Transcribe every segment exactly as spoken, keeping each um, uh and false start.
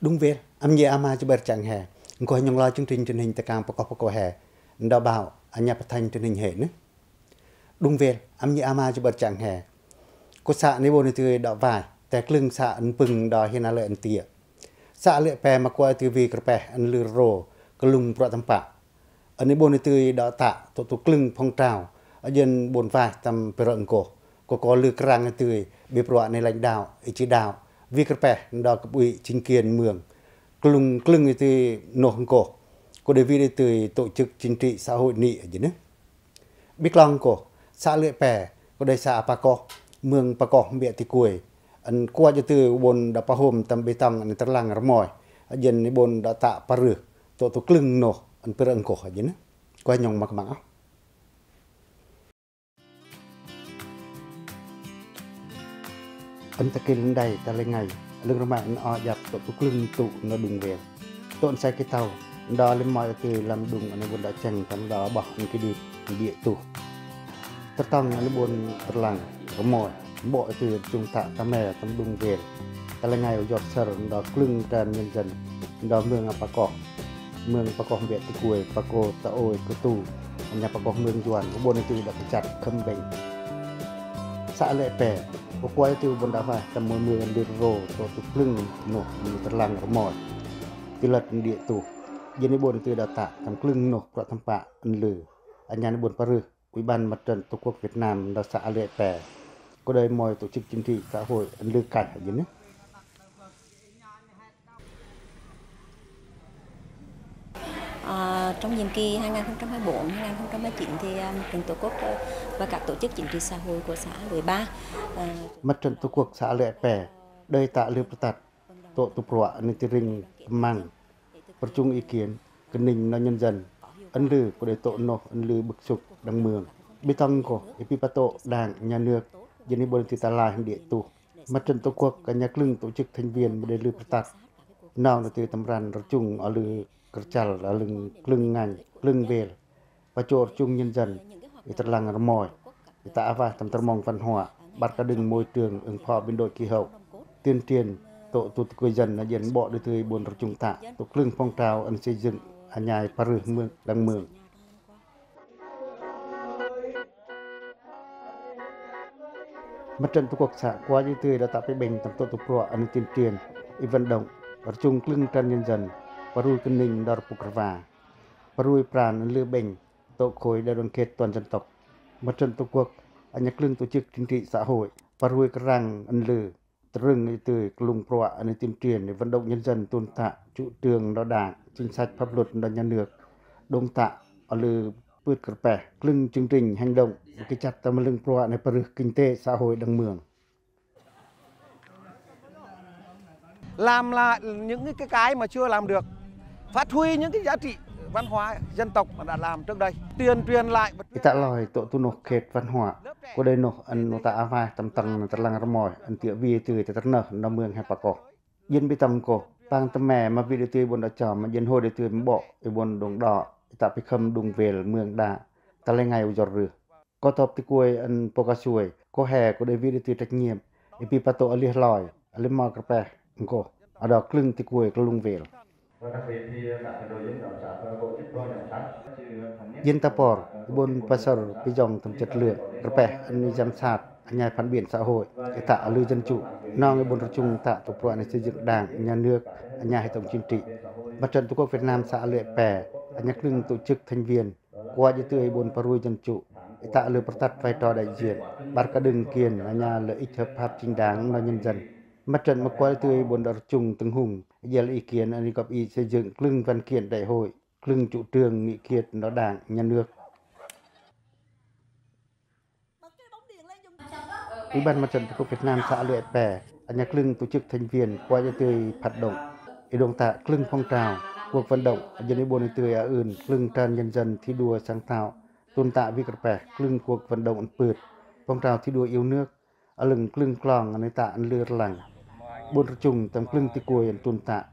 Đung Vel, a mi ama jubăr chang he. Ngkoh nhong loi chương trình truyền hình ta kang pakoh pakoh he. Ndao bau, a nhia patanh truyền hình he nê. Đung Vel, a mi ama jubăr chang he. Ko sa ni bô ni tui đao vai, te klâng sa ân pưng đao hina lĕ ân tiê. Sa lĕ pe ma kua tui wi kơrpeh ân lư rô, klung pruă tơmpă. Ân i bôn i tui đao tă, tŏ tŭ klâng phong trào, a jên bôn vai tâm pơrơ̆ ngkoh. Kŏ kŏ lư krang i tui, bi pruă ni lãnh đạo, i chỉ đạo, wi kơrpeh, đao cấp ủy, chính quyền mường. Klung, klâng i tui noh ngkoh. Kŏ đei wi i tui tổ chức chính trị xã hội ni a jên nê. Bi klong ngkoh, sa lĕ pe, kŏ đei sa pakoh, mường pakoh mbiă ti kuê. Ân kua i tui bôn đao pahôm tâm bi tong ân tơrlang rơmoi. A jên i bôn đao tă parưh. Tŏ tŭ klâng noh, ân pơrơ̆ ngkoh a jên nê. Kua nhong ma kơmang âu. Ân ta kil ân đai ta lĕ ngai, lưng rơmang ân o djăp tŏ tŭ klâng tŭ noh Đung Vel. Tŏ ân sai ki tâu, ân đao lĕ moi tui lăm đung ân bôn đao cheng tâm đao bơh ân ki đit, ân đia tŭ. Tơtong ân bôn tơrlang rơmoi, bŏ tui rơchung tă ta me tâm Đung Vel. Ta lĕ ngai ujor sơr, ân đao klâng tran nhân dân, ân đao mường a pakoh. Mường pakoh mbiă ti kuê, pakoh ta ôi kơtu. A nhia pakoh mường juan, kŏ bôn i tui đao kơchăt khâm beng. Sa lĕ pe, kŏ kua i tui bôn đao vai, tâm môi mường ân lư rô, tŏ tŭ klâng noh, ân tơrlang rơmoi. Ti lăt ân đia tŭ. Jên i bôn i tui đao tă, tâm klâng noh, pruă tơmpă, ân lư. A nhia ni bôn parưh. Ủy ban Mặt trận Tổ quốc Việt Nam đao sa lĕ pe. Kŏ đei moi tổ chức chính trị xã hội ân lư kaih a jên nê. Ờ, trong nhiệm kỳ hai ngàn không trăm hai mươi bốn, hai ngàn không trăm hai mươi chín thì, ờ, Mặt trận Tổ quốc, ờ, và các tổ chức chính trị xã hội của xã Lưới Ba, ờ, Mặt trận Tổ quốc sa lĕ pe, đei tă lư pơtăt, tŏ tŭ pruă ân ti ring kơmang. Pơrchung ý kiến, kơnêng noh nhân dân, ân lư kŏ đei tŏ noh, ân lư bức xúc đăng mường. Bi tong kŏ, i pi pă tŏ đảng, nhà nước, jên i bôn ti ta lai hăng đia tŭ. Mặt trận Tổ quốc, a nhia klâng tổ chức thành viên, mă đei lư pơtăt. Nong đa tui tâm ran rơchung, a lư kơchăl, a lưng klâng ngăn, klâng vel. Pă chô rơchung nhân dân, i tơrlang rơmoi, i tă a vai tâm tơrmong văn hóa, ƀar kơđưng môi trường ứng phó biến đổi khí hậu, tuyên truyền tŏ tŭ tơ kơi dân a jên bŏ đa tui bôn rơchung tă, tŭ klâng phong trào ân xây dựng, a nhia parưh mương, đăng mương. Mặt trận Tổ quốc xã kua i tui đao tă pĭ bêng tâm tŏ tŭ pruă ân tuyên truyền, i vận động, rơchung klâng tran nhân dân, parui kơnêng đor pŭk rva, parui pran ân lư bêng, tŏ khối đại đoàn kết toàn dân tộc. Mặt trận Tổ quốc, a nhia klâng tổ chức chính trị xã hội, parui kơrăng ân lư, tơrưng i tui klung pruă ân tuyên truyền, i vận động nhân dân tŭn tă, chủ trương đo đảng, chính sách pháp luật đo nhà nước, đôn tă, a lư pưt kơrpeh, klâng chương trình hành động, kơchăt tâm lưng pruă ân parưh kinh tế, xã hội đăng mương. Làm lại những cái, cái mà chưa làm được. Phát huy những cái giá trị văn hóa dân tộc mà đã làm trước đây. Tuyên truyền lại. I tă loi tŏ tŭ noh khet văn hóa. Kŏ đei noh ân tă a vai tâm tŏng tơrlang rơmoi, ân tiă wi tui tơ tơrnơh noh mương he pă kŏ. Jên bi tong kŏ, păng tơme ma wi đa tui bôn đao chom, ma jên hôi đa tui mă bŏ, i bôn đôn đo, i tă pĭ khâm đung vel mương đa, ta lĕ ngai ujor rưh. Kŏ tŏp ti kuê ân pô ka suê, kŏ he kŏ đei wi đa tui trách nhiệm, i pi pă tŏ a lưh loi, a lưh mo kơrpeh, ngkoh, a đao klâng ti kuê klung vel. Jên ta por, i bôn pastor pi jong tâm chất lượng, kơrpeh ân giám sát, a nhia phản biện xã hội, i tă a lưh dân chủ, nong i bôn rơchung tă tŭ pruă ân xây dựng đảng, nhà nước, a nhia hệ thống chính trị. Mặt trận Tổ quốc Việt Nam xã lưới pe, a nhia klâng tổ chức thành viên, kua i tui i bôn parui dân chủ, i tă a lưh pơtăt vai trò đại diện, ƀar kơđưng kiên, a nhia lợi ích hợp pháp chính đáng noh nhân dân. Mặt trận ma kua i tui i bôn đa rơchung tưng hung, i jel ý kiến, ân góp ý xây dựng klâng văn kiện đại hội, klâng chủ trương nghị quyết noh đảng, nhà nước. Ủy ban Mặt trận Tổ quốc Việt Nam xã lưới pe, a nhia klâng tổ chức thành viên, kua i tui hoạt động, i đôn tă klâng phong trào, cuộc vận động, a jên i bôn i tui a ưn, klâng tran nhân dân thi đua sáng tạo, tŭn tă wi kơrpeh, klâng cuộc vận động ân pưt, phong trào thi đua yêu nước, a lưng klâng klong ân tă ân lưh rlăng. Bôn rơchung tâm klâng ti kuê ân tŭn tă.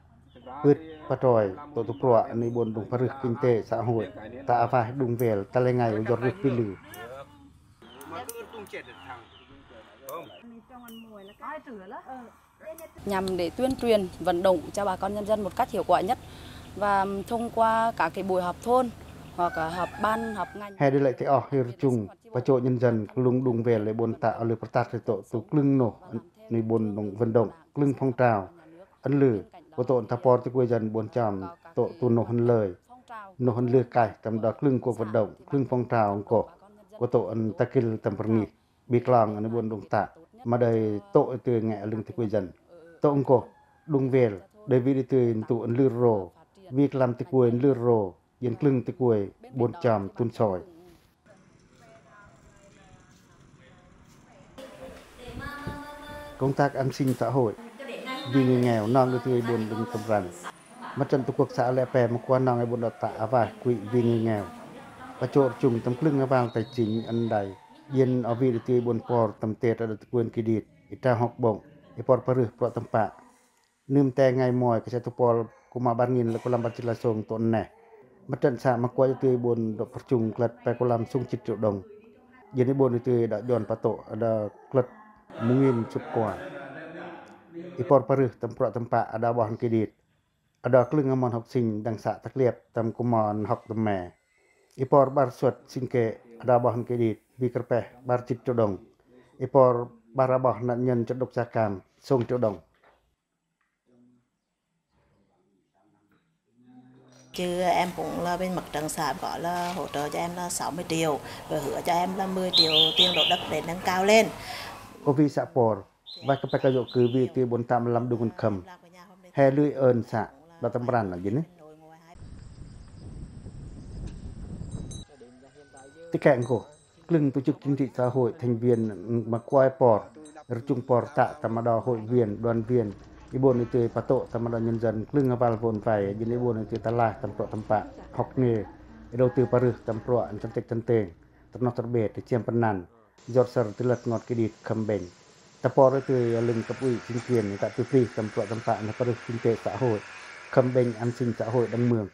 Pưt patroi, tŏ tŭ pruă ân i bôn đôn parưh kinh tế, xã hội, tă a vai đung vel, ta lĕ ngai ujor rưh pi lưh. Ai tư̆ lơ? Nhằm để tuyên truyền, vận động cho bà con nhân dân một cách hiệu quả nhất và thông qua các cái buổi họp thôn hoặc, à, họp ban, họp ngành. He đei lăi teo âu, hơ rchung pachô nhân dân klung đung vel ƀôn tah, a lư pơrtat ri tŏ tu klâng noh, ni ƀôn đung vận động, klâng phong trào, ăn lư, kua tŏ ntapor ti kue dân ƀôn cham tŏ tu noh ăn lơi, noh ăn lư kaih, tâm đa klâng kua vận động, klâng phong trào ngkoh, kua tŏ ăn ta kil tâm pơrngih. Bi klang ăn ƀôn đung tah, ma đei tŏ ư tui ngă lưng ti kue dân. Tŏ ngkoh, đung vel, đei wi ư tui ntu ăn lư ro, wi klam ti kue ăn lư ro, iăn klâng ti kue ƀôn cham tun soi. Công tác an sinh xã hội, vì người nghèo, nong ư tui ƀôn đung tâm ran. Mặt trận Tổ quốc xã Lẹ Pe ma kua nong ƀôn đa tah a wai quỹ vì người nghèo. Pachô rchung tâm klâng a wal tài chính ăn đai. Iăn a wi ư tui ƀôn por tâm tê ta đa ti kuen kidit, i trao học bổng, i por parưh prŏ tâm pă. Nơm te ngai moi kơ se tu pol kuma bar ngin lơ kulam bar chit la sông tŏ neh. Mặt trận xã ma kua ư tui ƀôn đa pơrchung klât pe kulam sông chit triệu đồng. Iăn i ƀôn ư tui đa jon patŏ đa klât mŭ ngin sŭt kua. I por parưh tâm prŏ tâm pă a đa ƀoh ăn kidit. A đa klâng amon học sinh đăng xã tăk liep tâm kuma ăn học tâm me. I por ƀar suăt sing kê a đa ƀoh ăn kidit wi kơrpeh ƀar chit triệu đồng. I por ƀar a ƀoh nạn nhân chất độc da cam sông triệu đồng. Chứ em cũng là bên mặt trận xã có là hỗ trợ cho em là sáu mươi triệu, rồi hứa cho em là mười triệu tiền đổ đất để nâng cao lên. Kua wi xã por, wai kơpăk kơ yŏk kơ wi ti ƀôn tăm lăm đung ăn khâm. He lui ơn xã, đa tâm ran lăm jin ni. Ti keng kô, klâng tổ chức chính trị xã hội thành viên ma kua i por, rchung por tah tâm a đa hội viên, đoàn viên, i ƀôn i tui patŏ tâm a đa nhân dân, klâng a wal wôn wai, jin i ƀôn i tui tơlah tâm prŏ tâm pă, học nghề, i đầu tư parưh tâm prŏ, ăn chân têk chân têng, tơrnoh tơrbê, ti chiăm pơnăn. Jor săr tơlăt ngot kidit khâm bêng. Ta por ư tui a lưng cấp ủy chính quyền ta tui pli tâm prŏ tâm pă na parưh kinh tế xã hội, khâm bêng an sinh xã hội đăng mương.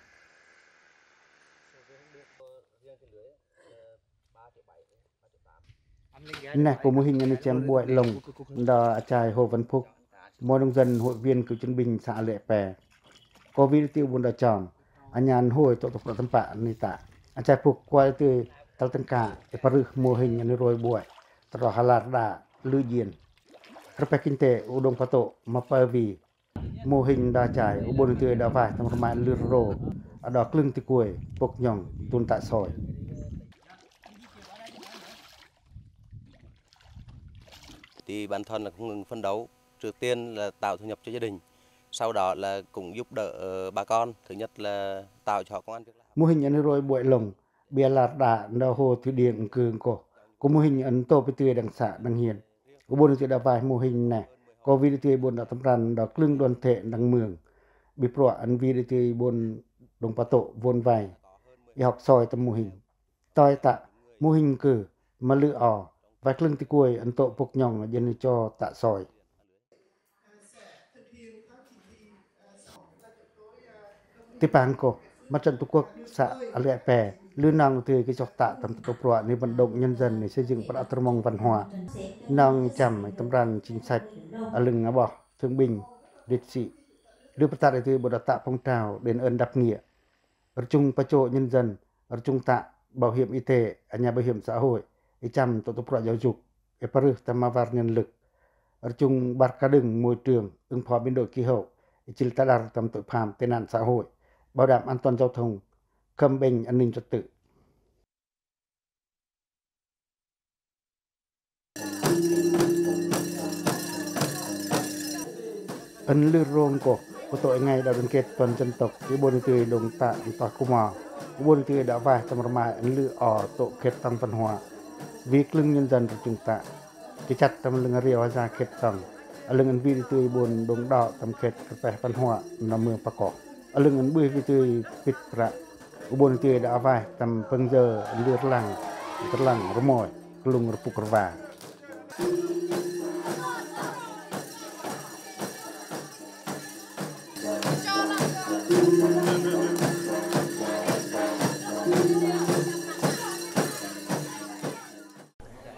Neh, kua mô hình ăn i chem buai lông, đa a chai Hồ Văn Phúc. Môi nông dân hội viên cựu chiến binh xã Lệ Pè. Kua wi ti ƀôn đa chom, a nhan hôi tŏ tŏ prŏ tâm pă ni ta. A chai Phúc kua ti tal tâng ka, i parưh mô hình ăn i roi buai. Tơro halar đa lư jin. Kơrpeh kinh tế u đong patŏ ma pa wi. Mô hình đa chai, u ƀôn ti đa wai tâm rmai lư ro. A đa klâng ti kuai, pok nhong, tun ta soi. Thì bản thân là không ngừng phấn đấu. Trước tiên là tạo thu nhập cho gia đình, sau đó là cũng giúp đỡ, ờ, bà con. Thứ nhất là tạo cho họ công ăn việc làm. Mô hình ăn i roi buai lông, bia lar đa nda hô thử điện ngkư ngkoh. Kua mô hình ăn tô pi tui đăng xã đăng hiên. U ƀôn ti đa wai mô hình neh. Kua wi ti ƀôn đa tâm ran đa klâng đoàn thể đăng mương. Bi prŏ ăn wi ti ƀôn đong patŏ wôn wai. I hŏk soi tâm mô hình. Toi ta, mô hình ngkư, ma lư o, wai klâng ti kuai ăn tô pok nhong jin i cho ta soi. Ti pang kô, Mặt trận Tổ quốc xã Lệ Pè, lư nong ti ki chok ta tâm tô prŏ ni vận động nhân dân ni xây dựng prăk tơrmong văn hóa. Nong chăm tâm ran chính sách, a lưng a ƀoh, thương binh, liệt sĩ. Lư pơtăt ti ƀôn đa ta phong trào đền ơn đáp nghĩa. Rchung pachô nhân dân, rchung ta bảo hiểm y tế, a nhà bảo hiểm xã hội, i chăm tô tô prăk giáo dục, i parưh tâm ma war nhân lực. Rchung bar kadưng môi trường, ứng phó biến đổi khí hậu, i chil ta đar tâm tội phạm tệ nạn xã hội, bảo đảm an toàn giao thông, khâm bêng an ninh trật tự. Ăn lư rong kô, kua tô i ngày đại đoàn kết toàn dân tộc, i ƀôn ti đong ta, ta kuma, i ƀôn ti đa wai tâm rmai ăn lư o tô kết tăng văn hóa. Wi klâng nhân dân rchung ta, ki chăt tâm lưng a riau a za kết tăng, a lưng ăn wi ti ƀôn đong đo tâm kết kơpeh văn hóa, na mương pako. A lưng ăn ƀuih wi ti pit prăk. U ƀôn ti đa wai tâm pâng jơ lư rlang, rlang rmoi, klung rpuk rwa.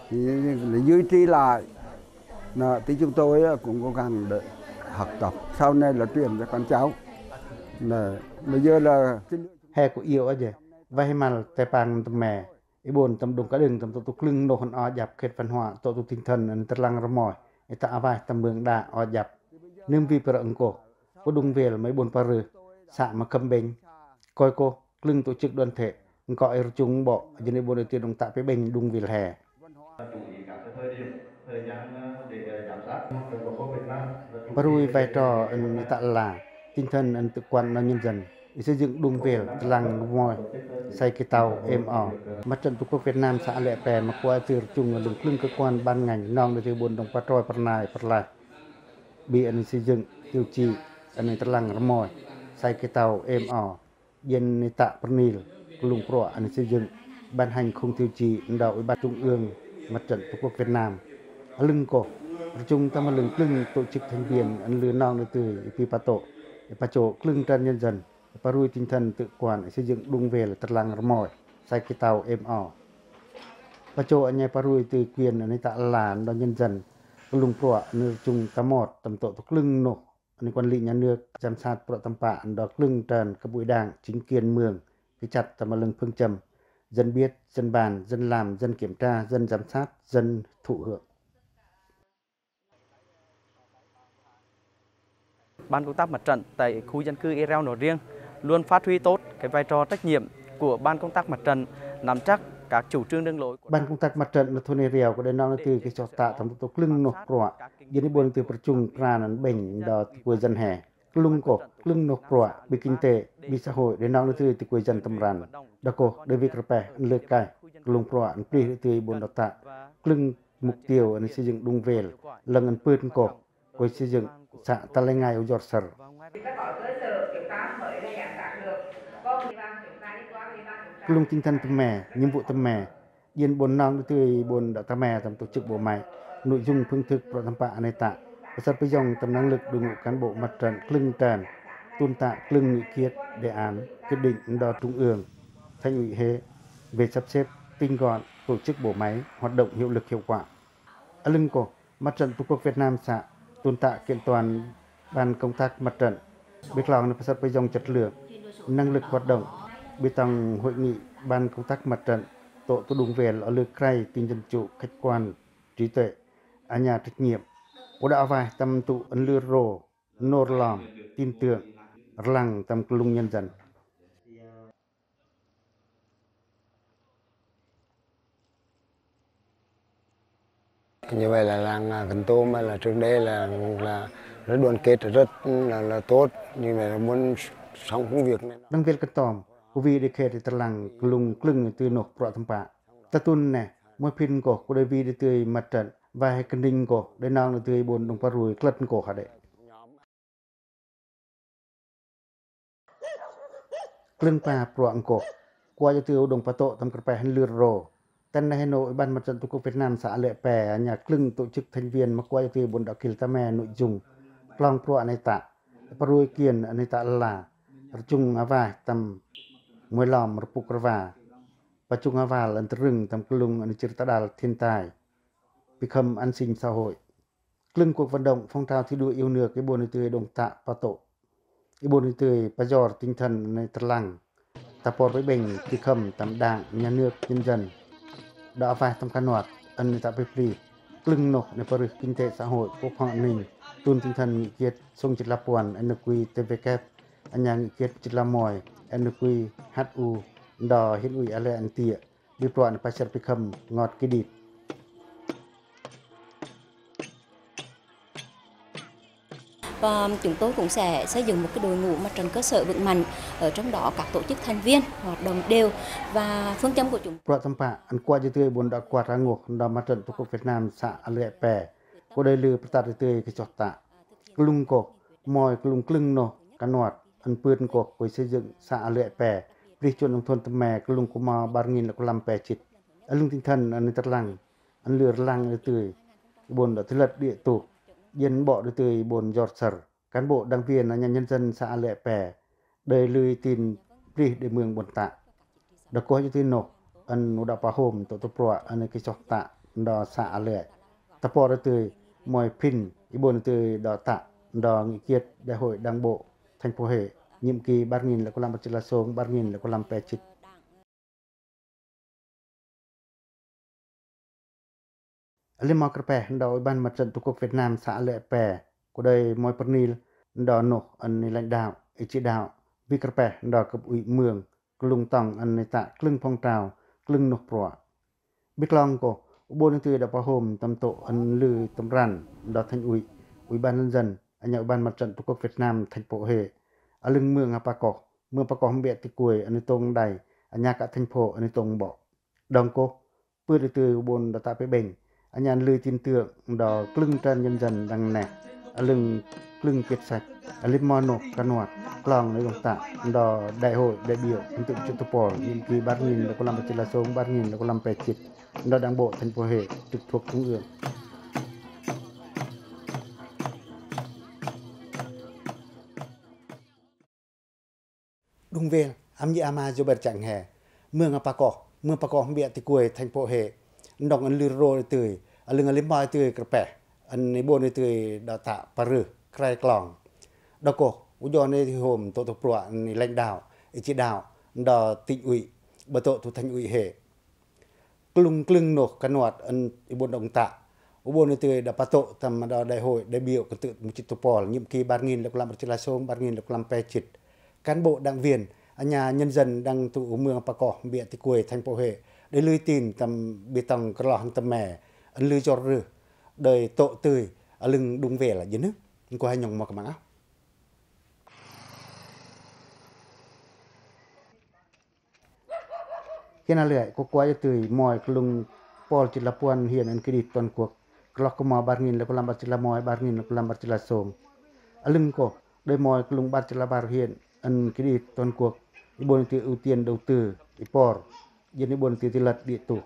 Thì duy trì lại. Nó, thì chúng tôi á, cũng cố gắng để Học tập sau này là truyền cho con cháu. Là bây giờ là cái He ku iêu aja, wai himal tepang teme i bon tâm đung ka đưng tâm tŭ tŭ klâng noh ăn o djăp khet văn hóa tŭ tŭ tinh thần ăn tơlang rơmoi, i ta a wai tâm mưng đa o djăp. Nưm wi pơrơ ngkoh, ku đung wel ma i bon parư, sa ma khâm bêng. Koi koh, klâng tổ chức đoàn thể, ngkoh i rchŭng bô, jêng i bon i ti đung ta pê bêng đung wel he. Parui vai trò ăn i ta la, tinh thần ăn tự quản nau nhân dân, i xây dựng đung wel, tơlang rơmoi, sai kê tâu êm o. Mặt trận Tổ quốc Việt Nam xã Lệ Pè ma kua i ti rchŭng lưng klâng cơ quan ban ngành nong đe ti bon đung patroi pernai perlai. Bi ăn i xây dựng tiêu chí ăn i tơlang rơmoi, sai kê tâu êm o. Jêng i ta pernil, klung pruă ăn i xây dựng, ban hành khung tiêu chí, ndau Ủy ban Trung ương Mặt trận Tổ quốc Việt Nam. Lưng koh, rchŭng tâm lưng klâng tổ chức thành viên ăn lư nong đe ti i pi patô, i pachô klâng trơn nhân dân, i parui tinh thần tự quản, i xây dựng đung wel tơlang rơmoi, sai kê tâu êm o. Pachô ăn i parui ti quyền ăn i ta la, ndau nhân dân, klung pruă ăn rchŭng tâm mot, tâm tŭ tŭ klâng noh, ăn quản lý nhà nước, giám sát pruă tâm pă, ăn đo klâng trơn cấp ủy đảng, chính quyền mường, kê chặt tâm lưng phương châm, dân biết, dân bàn, dân làm, dân kiểm tra, dân giám sát, dân thụ hưởng. Ban công tác mặt trận tại khu dân cư Ia Reo nói riêng luôn phát huy tốt cái vai trò trách nhiệm của ban công tác mặt trận, nắm chắc các chủ trương đường lối của Ban công tác mặt trận thôn Ia Reo kua đe nong đe ti kê soh ta tâm tŭ tŭ klâng noh pruă, jêng i bon i ti pơrchŭng pran ăn bêng đo ti kue dân he. Klung koh, klâng noh pruă, bi kinh tế, bi xã hội, đe nong đe ti ti kue dân tâm ran. Đa koh, đe wi krepeh ăn lư kai, klung pruă ăn plih đe ti i bon đo ta. Klâng mục tiêu ăn xây dựng đung wel, lăng ăn pưt koh, kôi xây dựng xã ta lơi ngai u jor sơr. Klung tinh thần teme, nhiệm vụ teme, jêng bon nong đe ti bon đo teme tâm tổ chức bộ máy, nội dung phương thức pruă tâm pă ăn i ta, pơsăr pơjong tâm năng lực đội ngũ cán bộ mặt trận klâng trơn, tŭn ta klâng nghị quyết, đề án, quyết định đo trung ương, thành ủy he, về sắp xếp, tinh gọn, tổ chức bộ máy, hoạt động hiệu lực hiệu quả. Lưng koh, Mặt trận Tổ quốc Việt Nam xã, tŭn ta kiện toàn ban công tác mặt trận, bi klong nê pơsăr pơjong chất lượng, năng lực hoạt động, bi tong hội nghị ban công tác mặt trận, tổ tŭ đung wel, o lư kray, tinh dân chủ, khách quan, trí tuệ, a nhà trách nhiệm, u đa a wai tâm tŭ ăn lư rô, nô rlom, tin tưởng, rlăng tâm klung nhân dân. Như vậy là làng, à, Cần Tô mà là trước đây là, là rất đoàn kết, rất là, là tốt, nhưng mà muốn sống công việc này. Đăng wel Cần Tô, kua wi đe khe đe tơlang klung klâng ti noh pruă tâm pă. Ta tŭn nê, moi phin koh, kua đe wi đe ti mặt trận, wai he kăndĭng koh, đe nong đe ti bon đung parui klât koh hă đê. Klâng pa pruă koh, kua jư tui u đung patô tâm kơrpeh hăn lưr ro. Tăn nê he nô Ủy ban Mặt trận Tổ quốc Việt Nam xã Lệ Pè, a nhà klâng tổ chức thành viên ma kua jư tui bon đă kil tăm me nội dung plong pruă nê ta. Parui kiên nê ta la, rchŭng a wai tâm moi lom rpuk rwa. Pachŭng a wal ăn trưng tâm klŭng ăn chir ta đal thiên tai. Bi khâm an sinh xã hội. Klâng cuộc vận động phong trào thi đua yêu nước, i bon i tui đung ta patô. I bon i tui pajor tinh thần nê tơlang. Ta por bêng bêng bi khâm tâm Đảng, Nhà nước, nhân dân. Đă a wai tâm kanuat, ăn nê ta pipli. Klâng noh nê parui kinh tế xã hội, quốc phòng an ninh. Tun tinh thần nghị quyết sông chit la puăn, NQTVK. Anh nhà nghị quyết chit la moi, NQHU. Đo huyện ủy a lê ăn tiê. Bi pruă nê pachar bi khâm ngot kidit. Và chúng tôi cũng sẽ xây dựng một cái đội ngũ mặt trận cơ sở vững mạnh, ở trong đó các tổ chức thành viên hoạt động đều và phương châm của chúng. Pruă tâm pă, ăn kua jư tui bon đă kuat rangôk, đă Mặt trận Tổ quốc Việt Nam xã Lệ Pè. Kua đei lư pơtăt jư tui kê chok ta. Klŭng koh, moi klŭng klâng noh, kanuat, ăn pưn koh, kôi xây dựng xã Lệ Pè. Prih chuan nông thôn tăm me, klŭng kua mo bar nghìn lăm pe chit. Lưng tinh thần, ăn nê tơlang. Ăn lưr lăng đe tui, i bon đă tơlăt địa tụ, yên bọ đe tui i bon jor săr. Cán bộ đảng viên, anh em nhân dân xã Lệ Pè, đơi lư i tin prih đe mương bon ta. Đă koh jư tui noh, ăn u đă pa hôm, tơ tơ pruă, ăn kê chok ta, đo xã Lệ. Ta por đe tui, moi phin, i bon đe tui đo ta. ndo nghị quyết Đại hội Đảng bộ thành phố Huế, nhiệm kỳ bar nghìn lẻ kualam bar chit la sông, bar nghìn lẻ kualam pe chit. Lim mo kyrpeh ndo Ủy ban Mặt trận Tổ quốc Việt Nam xã Lệ Pe, cô đơi moi pernil ndo noh ân i lãnh đạo, i chỉ đạo, wi kyrpeh ndo cấp ủy mương, klung tong ân i tă klâng phong trào, klâng noh pruă. Bi klong kô, u bôn i tưi đa pahôm tâm tô̆ ân lư tâm ran ndo thành ủy, Ủy ban nhân dân, anya Ủy ban Mặt trận Tổ quốc Việt Nam thành phố Huế, a lưng mương a Pakoh, mương Pakoh Mbiă Tikuê, ân i tông đài, anya kă thành phố ân i tông bok. Đong kô, pưt i tưi u bôn ndo tă pe bêng, anya ân lư tin tưởng ndo klâng trơn nhân dân đăng neh, a lưng klâng quyết sách, a lim mo noh kanuat, klong ân i đong tă ndo đại hội đại biểu, kơntưk mchit tupol, nhiệm kỳ bar nghìn lẻ kualam bar chit la sông, bar nghìn lẻ kualam pe chit, ndo Đảng bộ thành phố Huế trực thuộc Trung ương. Đung vel, ăm yi ama Jober Chang He, mương a Pakoh, mương Pakoh Mbiă Tikuê, thành phố Huế, ân đong ân lư rô i tưi, a lưng a lim mo i tưi kyrpeh, ân i bôn i tưi đo tă parưh, krai klong. Đok kô, u dô ân i hôm tô̆ tô̆ pruă ân i lãnh đạo, i chỉ đạo, ndo tỉnh ủy, bơ tô̆ tu thành ủy Huế. Klung klâng noh kanuat ân i bôn đong tă. U bôn i tưi đa patô̆ tâm ndo đại hội đại biểu kơntưk mchit tupol, nhiệm kỳ bar nghìn lẻ kualam bar chit la sông, bar nghìn lẻ kualam pe chit. Cán bộ đảng viên, anya nhân dân đăng tu mương Pakoh Mbiă Tikuê thành phố Huế, đei lui tin tâm bi tong kơloh tâm me, ân lư jor rưh, đei tô̆ tưi, a lưng đung vel a jêh nơh. Nkô hai nhông mo kơmang ah. Hiên a lưai, kô kuai i tưi moi klung pol chit la puăn hiên ân kidit toàn quốc. Kơloh kơ mo bar nghìn lẻ kualam bar chit la moi, bar nghìn lẻ kualam bar chit la sông. A lưng kô, đei moi klung bar chit la bar hiên ân kidit toàn quốc. I bôn i tưi ưu tiên đầu tư, i por. Jên i bôn i tưi tơlăt đĭ tuh.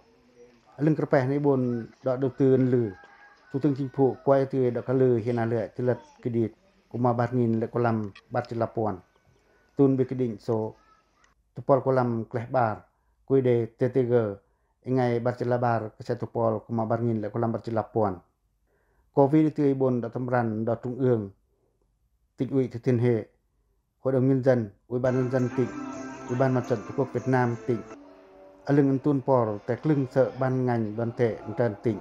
A lưng kyrpeh ân i bôn đo đầu tư ân lư. Thủ tướng Chính phủ kuai i tưi đo kalư hiên a lưai tơlăt kidit. Kơ mo bar nghìn lẻ kualam bar chit la puăn. Tun bi kiding số tupol kualam kleh bar, quy đề T T G, i ngai bar chit la bar, kơ se tupol kơ mo bar nghìn lẻ kualam bar chit la puăn. Covid i tưi i bôn đo tâm ran ndo Trung ương, tỉnh ủy Thừa Thiên Huế, Hội đồng Nhân dân, Ủy ban Nhân dân tỉnh, Ủy ban Mặt trận Tổ quốc Việt Nam tỉnh, a lưng ân tun por te klâng sơ̆ ban ngành đoàn thể ân trơn tỉnh.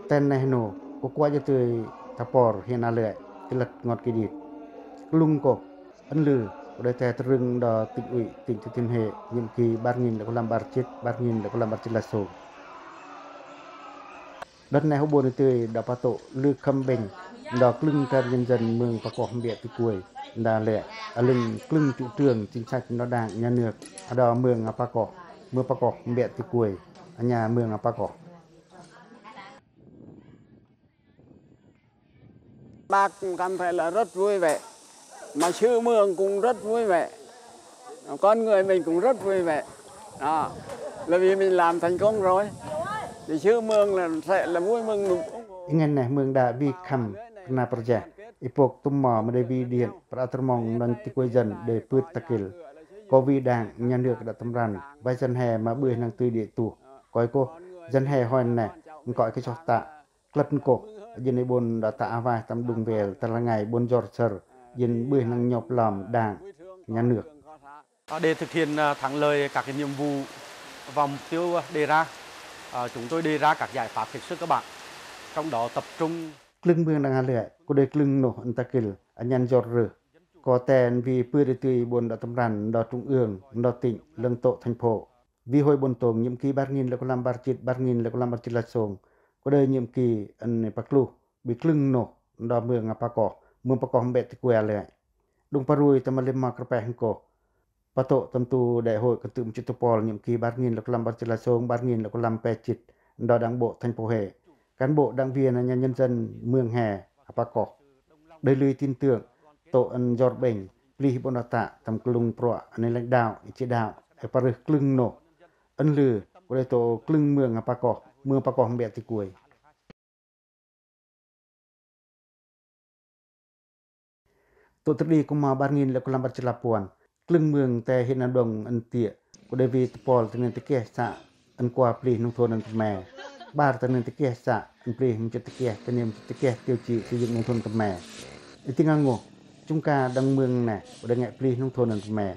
Ten neh nô, kô kuai i tưi ta por hiên a lưai, tơlăt ngot kidit. Klung kô, ân lư, kô đei te trưng ndo tỉnh ủy tỉnh Thừa Thiên Huế, nhiệm kỳ bar nghìn lẻ kualam bar chit, bar nghìn lẻ kualam bar chit la sông. Đon neh u bôn i tưi đo patô̆ lư khâm bêng ndo klâng trơn nhân dân mương Pakoh Mbiă Tikuê, nda lĕ, a lưng klâng chủ trương chính sách ndo Đảng, Nhà nước, a ndo mương a Pakoh, mương Pakoh Mbiă Tikuê, anya mương a Pakoh. Bác cũng cảm thấy là rất vui vẻ, mà sư Mương cũng rất vui vẻ, con người mình cũng rất vui vẻ. Đó, là vì mình làm thành công rồi, thì sư Mương là sẽ là vui mừng. Ingen neh mương đa wi khâm kena perjeh, i pok tum mo ma đei wi điện, prat tơmong nong tikuê dân đei pưt takil. Koi wi Đảng, Nhà nước đa tâm ran, bai dân he ma bưi nang tui đê tuh. Koi kô, dân he hoi neh, nkoi kơ soh ta. Klât nkôh, jên i bôn đa ta a waih tâm đung wel, ta la ngai bôn jor sơr, jên bưi nang nhôp lom Đảng, Nhà nước. Để thực hiện, à, thắng lợi các cái nhiệm vụ và mục tiêu đề ra, à, chúng tôi đề ra các giải pháp hết sức cơ bản, trong đó tập trung. Klâng mương đăng a lưai, kô đei klâng noh ân takil, a nhăn jor rưh. Kô ten wi pưt i tưi bôn đa tâm ran, đa trung ương, đa tỉnh, lân tộc, thành phố. Wi hội bôn tông nhiệm kỳ bar nghìn lẻ kualam bar chit, bar nghìn lẻ kualam bar chit la sông. Kô đei nhiệm kỳ ân pa kluh, bi klâng noh, ndo mương a Pakoh, mương Pakoh Mbiă Tikuê a lưai. Đung parui tâm a lem ma kơpeh nkôh. Patô̆ tâm tu đại hội kơntưk mchit tupol nhiệm kỳ bar nghìn lẻ kualam bar chit la sông, bar nghìn lẻ kualam pe chit, ndo đảng bộ thành phố he. Cán bộ đảng viên anya nhân dân mương he, a Pakoh. Đei lui tin tưởng, tô̆ ân jor bêng, plih bôn đa ta, tâm klung pruă, ân i lãnh đạo, i chỉ đạo, i parưh klâng noh. Ân lư, kô đei tô̆ klâng mương a Pakoh, mương Pakoh Mbiă Tikuê. Tô̆ tơdi kơ ma bar nghìn lẻ kualam bar chit la puăn. Klâng mương te hin a đong ân tiê, kô đei wi tupol tơ nên tơ keh să, ân kua plih nông thôn ân tơ me. Bar tơ nên tơ keh să, ân plih mchit tơ keh, tơ nên mchit tơ keh tiêu chí xây dựng nông thôn tơ me. Iti ngangu, chung ka đăng mương ne, u đa ngăi pli nông thôn ân pme.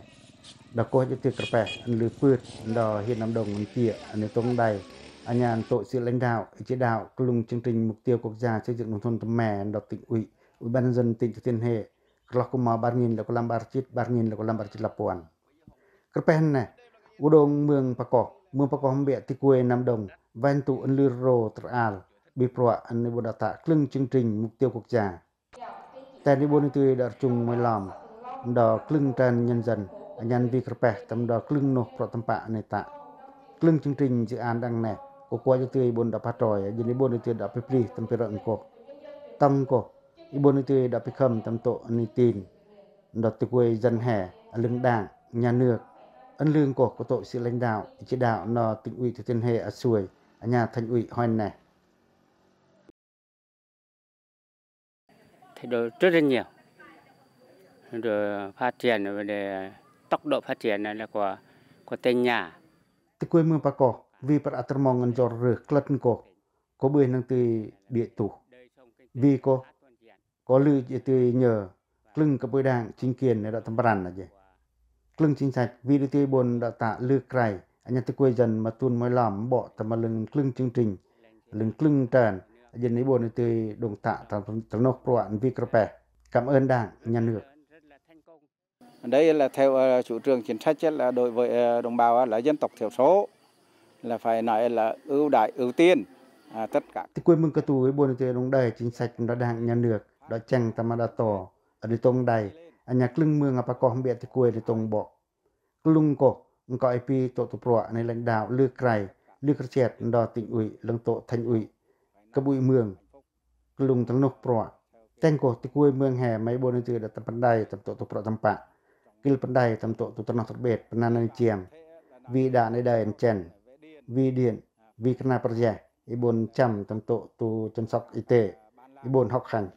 Đa koh jư tui kơpeh, ân lư pưt, ân đo huyện Nam Đông, ân kiơ, ân tông đai, ân nhăn tông sự lãnh đạo, chỉ đạo, klung chương trình mục tiêu quốc gia xây dựng nông thôn ân pme, ân đo tỉnh ủy, ủy ban nhân dân tỉnh Thừa Thiên Huế, kơloh kuma bar nghìn lăm, kuma bar chit, bar nghìn lăm, kuma bar chit la puăn. Kơpeh ne, u đong mương Pakoh, mương Pakoh Mbiă Tikuê Nam Đông, wan tŭ ân lư rô tơral, bi pruă ân ƀu đa tă klung chương trình mục tiêu quốc gia. Ten i ƀon i tui đa rchung mơi lom, ân đo klung trăn nhân dân, ân nhăn wi kơpeh tâm đo klung noh pruă tâm pă ân tă. Klung chương trình dự án đăng ne, kơ kuă jư tui ƀon đa pha troi, jên i ƀon i tui đa phi pli tâm phi rơ̆ng koh. Tâm koh, i ƀon i tui đa phi khâm tâm tŏ ân tin. Ân đo tikuê dân hè, a lưng đảng, nhà nước. Ân lưng koh kơ tŏ sự lãnh đạo, chỉ đạo, ân đo tỉnh ủy Thừa Thiên Huế a suôi, ân nhăn thành ủy hoan ne. Thay đổi rất là nhiều. Rồi phát triển, về tốc độ phát triển này là của, của tỉnh nhà. Tikuê mương Pakoh, wi păr a tơmong ân jor rơh klât koh. Koh ƀơi năng tui địa tu. Wi koh, koh lư jư tui nhơ, klung kơ ƀơi đảng, chính quyền, ân đo tâm pran aja. Klung chính sách, wi đu tui ƀon đa tă lư krai, ân nhăn tikuê dân ma tŭn mơi lom, ƀok tâm a lưng klung chương trình, lưng klung trăn, jên i ƀon i tui đong tă tâm, tâm noh pruă ân wi kơpeh. Cảm ơn Đảng, Nhà nước. Đây là theo, ờ, chủ trương chính sách là đối với, ờ, đồng bào, ờ, là dân tộc thiểu số là phải nói là ưu đại ưu tiên, à, tất cả. Tikuê mương kơ tu i ƀon i tui đong đai chính sách đo đảng nhà nước, đo chăng tâm đa to, ân tông đai, ân nhăn klung mương a Pakoh Mbiă Tikuê ân tông ƀok. Klung koh, ân koi pi tŏ tŭ pruă ân lãnh đạo lư krai, lư krai chet ân đo tỉnh ủy, lưng tŏ thành ủy, cấp ủy mương. Klung tâm noh pruă. Teng koh tikuê mương hè, ma i ƀon i tui đa tâm pơđai tâm tŏ tŭ pruă tâm pă. Kil pơđai tâm tŏ tŭ tơnoh tơbet, pơnăn ân chiăm. Wi đa ân đai ân chen. Wi điện, wi kơna pơjeh, i ƀon chăm tâm tŏ tŭ chăm sóc y tế, i ƀon học hành.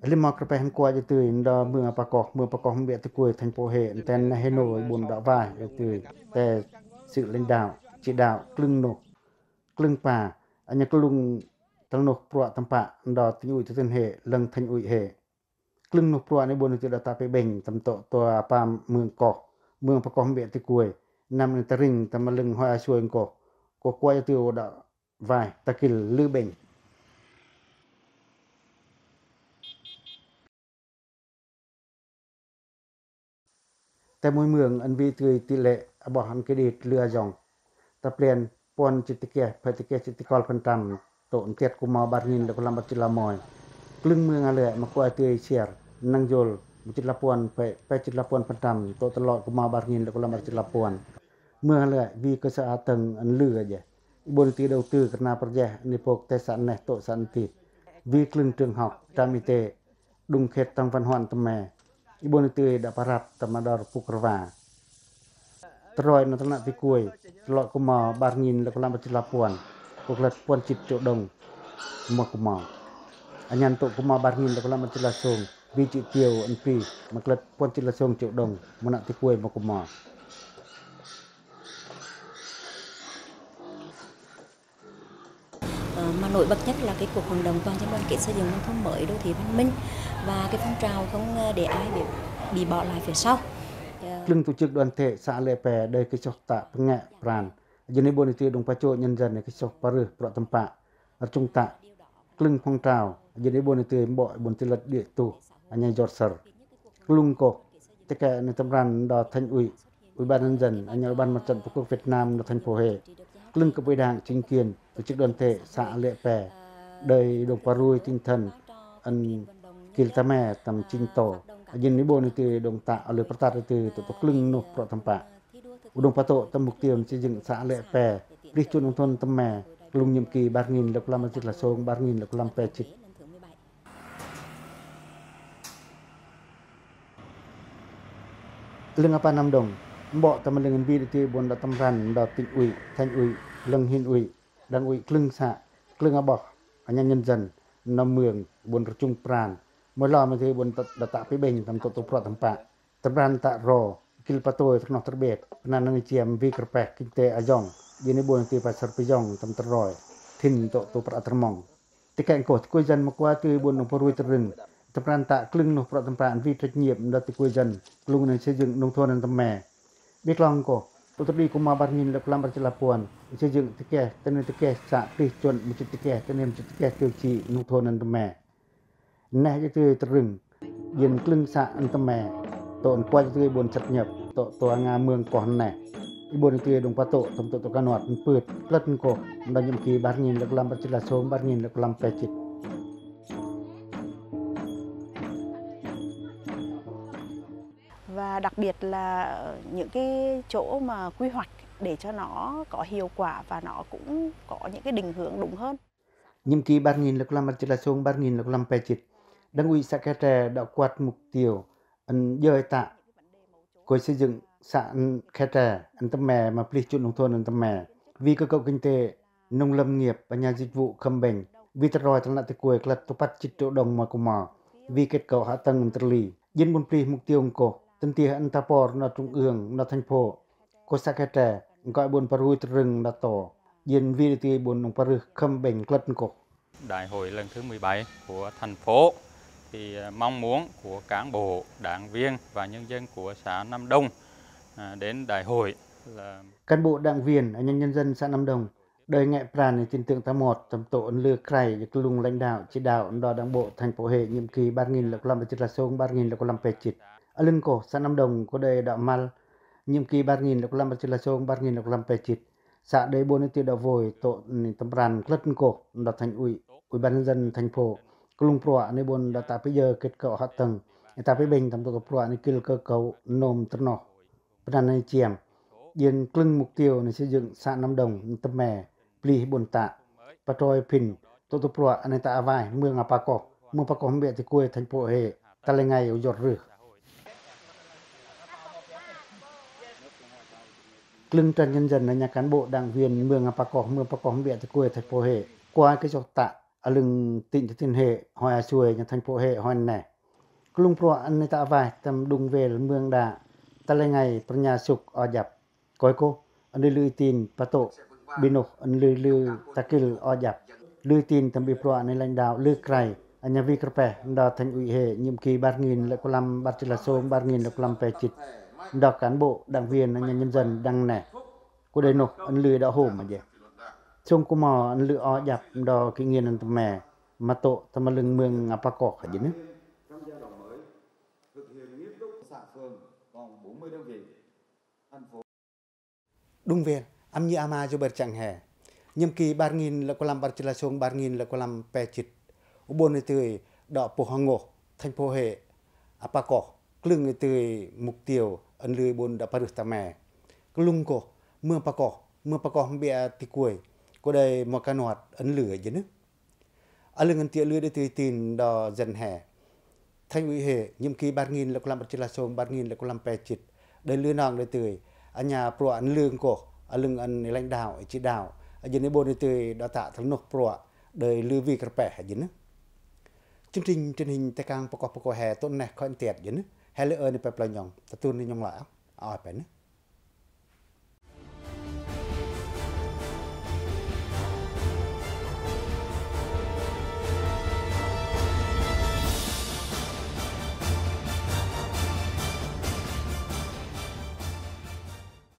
Lĕ mâu kơpeh hăn kuă jư tui, ân đo mương a Pakoh, mương Pakoh Mbiă Tikuê thành phố Huế, ân ten na hê nô i ƀon đa vai jư tui, te sự lãnh đạo, chỉ đạo, klung noh, klung pa, ân nhăn klung tâm noh pruă tâm pă, ân đo tỉnh ủy Thừa Thiên Huế, lưng thành ủy Huế. Klung noh pruă i ƀon i tui đa tă pê ƀen, tâm tŏ tŭ a pa mương koh, mương Pakoh Mbiă Tikuê, năm ân tơring, tâm a lưng hoi a suôi koh, koh kuă jư tui đa vai, ta kil lư ƀen. Te môi mương ân wi tui tỷ lệ a ƀoh ân kredit lư a jong. Ta plên puăn chit tơkeh, phai tơkeh chit tơkol phần trăm, tŏ ân tiăt kuma bar nghìn lăm, kuma bar chit la môi. Klung mương a lĕ ma kuă tui siar, năng jol, mu chit la puăn, phai, phai chit la puăn phần trăm, tŏ tơloi kuma bar nghìn lăm, kuma bar chit la puăn. Mương a lĕ, wi cơ sở hạ tầng ân lư aja. I ƀon i tui đầu tư kơna pơjeh, ân pok te săn neh tŏ săn ti. Wi klung trường học, trạm y tế, đung khet tâm văn hoan tâm me. I ƀon i tui đa parăp tâm a đor puk rva. Tơroi na tơnă tikuê, tơloi kuma bar nghìn lăm, kuma bar chit la puăn. Koh klât puăn chit triệu đồng, ma kuma. Ân nhăn tŏ kuma bar nghìn lăm, kuma bar chit la sông. Wi chỉ tiêu ân pli, ma klât puăn chit la sông triệu đồng, ma nă tikuê ma kuma. Ờ, mà nổi bật nhất là cái cuộc vận động toàn dân đoàn kết xây dựng nông thôn mới, đô thị văn minh và cái phong trào không, ờ, để ai bị, bị bỏ lại phía sau. Ờ. Klung tổ chức đoàn thể xã lĕ pe đơi kơ sŏk tă pơngă pran. Jên i ƀon i tui đong pacho nhân dân kơ sŏk parưh pruă tâm pă. Rchung tă. Klung phong trào, jên i ƀon i tui ƀok, ƀon tui lăt địa tu, ân nhăn jor sơr. Klung koh, tơkă ân tâm pran đo thành ủy, ủy ban nhân dân, ân nhăn ủy ban mặt trận tổ quốc Việt Nam đo thành phố Huế. Klung cấp ủy đảng, chính quyền, tổ chức đoàn thể, xã lĕ pe, đơi đong parui tinh thần, ân kil ta me tâm chinh tô, jên i ƀon i tui đong tă, a lưi pơrtat i tui, tŏ tŏ klung noh pruă tâm pă. U đong patô tâm mục tiêu xây dựng xã lĕ pe, pli chun nông thôn tâm me, klung nhiệm kỳ bar nghìn lăm, kuma bar chit la sông, bar nghìn lăm, kuma bar pe chit. Lưng a pa Nam Đông, ƀok tâm lưng ân wi đu tui ƀon đa tâm pran đo tỉnh ủy, thành ủy, lưng huyện ủy, đảng ủy, klung xã, klung a ƀoh, ân nhăn nhân dân, nơm mương, ƀon rchung pran, mơi lom i tui ƀon đa tă pê ƀen tâm tŏ tŭ pruă tâm pă. Tâm pran tă ro, kil patôi tơnoh tơbet, pơnăn ân chiăm wi kơpeh kinh tế a jong, jên i ƀon i tui pa sơr pơjong tâm tơroi, thin tŏ tŭ pruă a tơmong. Tike ngkoh, tui koi dân ma kuai tui buôn nong parui trưng tâm pran tă klâng nuih prŏ tâm pran wi trách nhiệm đo tui koi dân klung neng xây dựng nông thôn neng tâm me. Ƀiălah ngkoh, tŭ tŭ đi kuma bar ngìn lăm bar jĭt la puăn, xây dựng tike, tene tike, să plih chuân mchit tike, tene mchit tike, tiêu chí nông thôn neng tâm me. Neh jư tui trưng, jên klâng să tâm me, tŏ nkuăch tui buôn săp nhập, tŏ tua nga mương koh neh. I buôn tui đung patŏ, tâm tŏ tŏ kanot, npưt, klât ngkoh, đo nhiệm kỳ bar ngìn lăm bar jĭt la sông, bar ngìn lăm pe jĭt. Và đặc biệt là những cái chỗ mà quy hoạch để cho nó có hiệu quả và nó cũng có những cái định hướng đúng hơn. Nhiệm kỳ bar ngìn lăm bar jĭt la sông, bar ngìn lăm pe jĭt. Đảng ủy xã Khe Tre đo kuăt mục tiêu, ăn dơi tă. Koi xây dựng xã Khe Tre, ăn tâm me, ma plih chuân nông thôn ăn tâm me. Wi cơ cấu kinh tế, nông lâm nghiệp, và nhà dịch vụ khâm bệnh. Wi tơroi tơnă tui koi klât tŭ păt jĭt triệu đồng ma kuma. Wi kết cấu hạ tầng ăn tơli. Jên buôn plih mục tiêu ngkoh, tơntia ăn ta por na trung ương, na thành phố. Kơ xã Khe Tre, ngkoh buôn parui trưng đa to. Jên wi tui buôn nong parui khâm bệnh klât ngkoh. Đại hội lần thứ mười bảy của thành phố thì, ờ, mong muốn của cán bộ, đảng viên và nhân dân của xã Nam Đông, à, đến đại hội là Cán bộ, đảng viên, anh em nhân dân xã Nam Đồng, đơi ngăi pran ni tin tưởng ta một, tâm tŏ ăn lư krai, jư klung lãnh đạo, chỉ đạo, đo đảng bộ thành phố Huế, nhiệm kỳ bar ngìn lăm bar jĭt la sông, bar ngìn lăm pe jĭt. Ơ lưng ngkoh, xã Nam Đồng, cô đơi đo măl, nhiệm kỳ bar ngìn lăm bar jĭt la sông, bar ngìn lăm pe jĭt. Xã đơi buôn ni tui đo vôi tŏ ni tâm pran klât ngkoh, đo thành ủy, ủy ban nhân dân thành phố. Klung pruă ni buôn đo tă pơjơ kết cấu hạ tầng. Tă pơbêng tâm tŏ tŏ pruă ni kil cơ cấu nôm tơnoh. Pơnăn ni chiêm. Jên klâng mục tiêu ni xây dựng xã Nam Đồng tâm me. Plih buôn tă. Patroi phin. Tŏ tŏ pruă ni tă a wai. Mương a pa koh. Mương pa koh mbiă tui koi thành phố Huế. Tălơi ngăi ujot rưh. Klâng trăn nhân dân na nhà cán bộ đảng viên mương a pa koh, mương pa koh mbiă tui koi thành phố Huế. Kuai kơ jŏk tă, a lưng tỉnh Thừa Thiên Huế, hoi a suai nhà thành phố Huế, hoi neh. Klung pruă ăn ni tă a wai tâm đung vel mương đa, tălơi ngăi pơrnha sŭk o jăp. Koi koh, ăn lư lư i tin, patŏ, bi noh, ăn lư lư ta kil o jăp. Lư i tin tâm bi pruă ni lãnh đạo, lư krai, anh nhà wi kơpeh, đo thành ủy Huế, nhiệm kỳ bar ngìn lăm bar jĭt la sông, bar ngìn lăm pe jĭt. Đo cán bộ, đảng viên, anh nhà nhân dân, đăng neh. Cô đơi noh, ăn lư đo hôm a jê. Sông kuma ăn lư o jăp, đo kingin ăn tâm me, ma tŏ, tâm a lưng mương a pa koh a jê nư. Đung vel, ăm nhi ama jô bar chang he. Nhiệm kỳ bar ngìn lăm bar jĭt la sông, bar ngìn lăm pe jĭt. U buôn ni tui đo pô hăng ngô, thành phố Huế, a pa koh, klâng ni tui mục tiêu, ăn lư buôn đo parưh ta me. Klung koh, mương pa koh, mương pa koh mbiă tui koi, cô đơi ma kanot, ăn lư a jê nư. A lưng ăn tiă lư đơi tui tin đo dân he. Thành ủy Huế, nhiệm kỳ bar ngìn lăm bar jĭt la sông, bar ngìn lăm pe jĭt. Đơi lư nong đơi tui. Anh nhà pruă ăn lư ngkoh, a lưng ăn lãnh đạo, chỉ đạo. A jê ni buôn đơi tui đo tă tơl noh pruă, đơi lư wi kơpeh a jê nư. Chương trình truyền hình Tây Cang pa koh pa koh he tŏ neh koi ntiăt jê nư. He lư ơ ni pe plơi nhŏng, ta tŭ ni nhŏng lơi a, ơ pe nư.